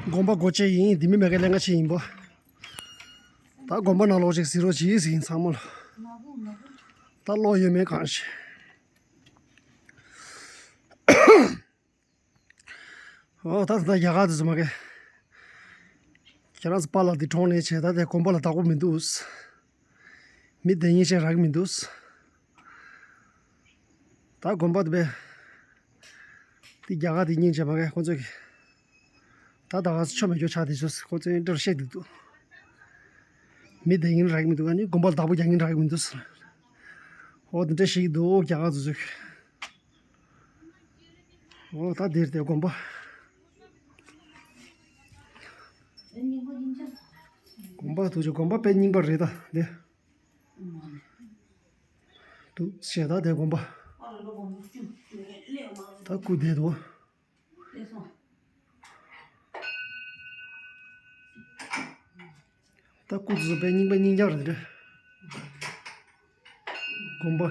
དགོན་པ་སྒོ་ཕྱེ་ཡིན། དེ་མི་མེ་གེ་ལེན་ག་ཕྱིན་ཡིན་པ། ད་དགོན་པ་ནང་ལོག་ཅིག་གཟིགས་རོགས་གྱིས་ཟེར་ཡིན་ཚང་མ་ལ། ད་ལོག་ཡོད་མེད་གང་ཤེས། ཨོ་ད་ད་རྒྱ་གར་དེ་ཚོ་མ་གི། ཁྱེད་རང་ཚོ་པཱ་ལགས་དེ་གྲོངས་ནས་བྱས། ད་དེ་དགོན་པ་ལ་བདག་པོ་མི་འདུག་མི་བསྡད་ཉེན་ཅན་རག་གི་མི་འདུག་ད་དགོན་པ་དེ་བས། དེ་རྒྱ་གར་དེ་སྙིང་རྗེ་མ་གི་ཁོང་ཚོ་གི། ད་ད་ག་ཚོད་ཆོ་མེད་ཆོ་ཆགས་དེ་ཚོ་ཁོང་ཚོའི་འདྲ་བཤད་འདུག་འདུག་མི་བསྡད་ཉེན་རག་གི་མི་འདུག་ཨ་ནི་དགོན་པ་ལ་བདག་པོ་རྒྱག་ཉེན་རག་གི་མི་འདུག་ཨོ་དེ་འདྲ་བཤད་ཀྱི་འདུག་རྒྱ་གར་དེ་ཚོ་གི། ཨོ་ད་འདིར་དེ་དགོན་པ། དགོན་པ་དུ་ཆུ་དགོན་པ་དཔེ་རྙིང་པ་རེད་ད་འདི། དུ་ཞེ་ད་དེ་དགོན་པ། ད་སྐུ་དེ་དུ། ད་སྐུ་དེ་ཚོ་དཔེ་རྙིང་པ་རྙིང་རྐྱང་རེད་དེ། དགོན་པ།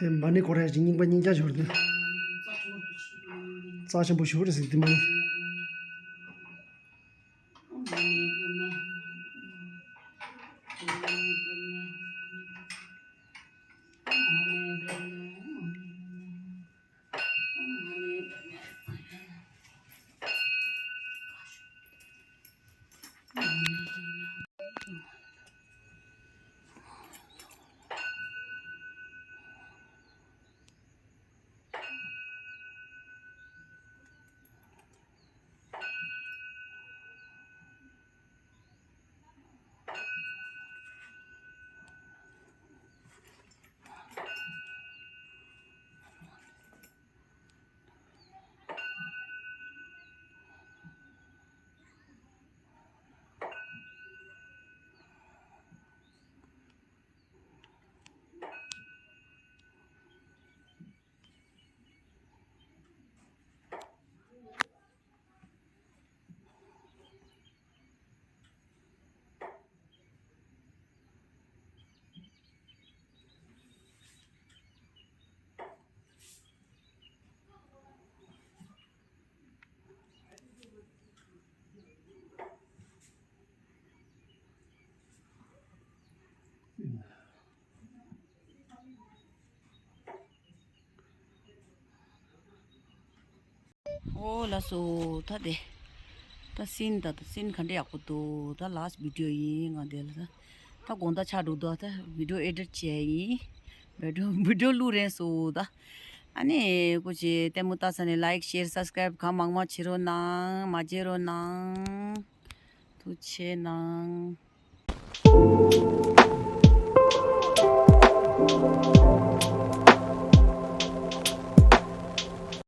དེ་མ་ཎི་སྐོར་ར་ཅིག་རྙིང་པ་རྙིང་རྐྱང་ཞིག་རེད་དེ། རྩ་ཆེན་པོ་ཞིག་རེད་ཟེར་དེ་མ་ཎི། ཨོ་ལགས་སོ། ད་དེ། ད་སིན་ད་ད་སིན་ག་འདྲ་ཡག་པོ་འདུག་ད་ལཱསི་ཊི་བི་ཌི་ཡོ་ཡིན་ང་དེ་ལ་ད། ད་དགོང་དག་ཆགས་འགྲོ་འདུག་ད་བི་ཌི་ཡོ་ཨེ་ཌིཊ་བྱས་ཡིན། བི་ཌི་ཡོ་བི་ཌི་ཡོ་བླུག་རན་སོང་ད། ཨ་ནི་སྐུ་མཁྱེན་ལྟད་མོ་ལྟ་ས་ནས་ལའིཀ་ཤེར་སབ་སི་ཀ་རའིབ་གང་མང་མང་བྱེད་རོགས་གནང་། མ་བརྗེད་རོགས་གནང་། ཐུགས་རྗེ་གནང་།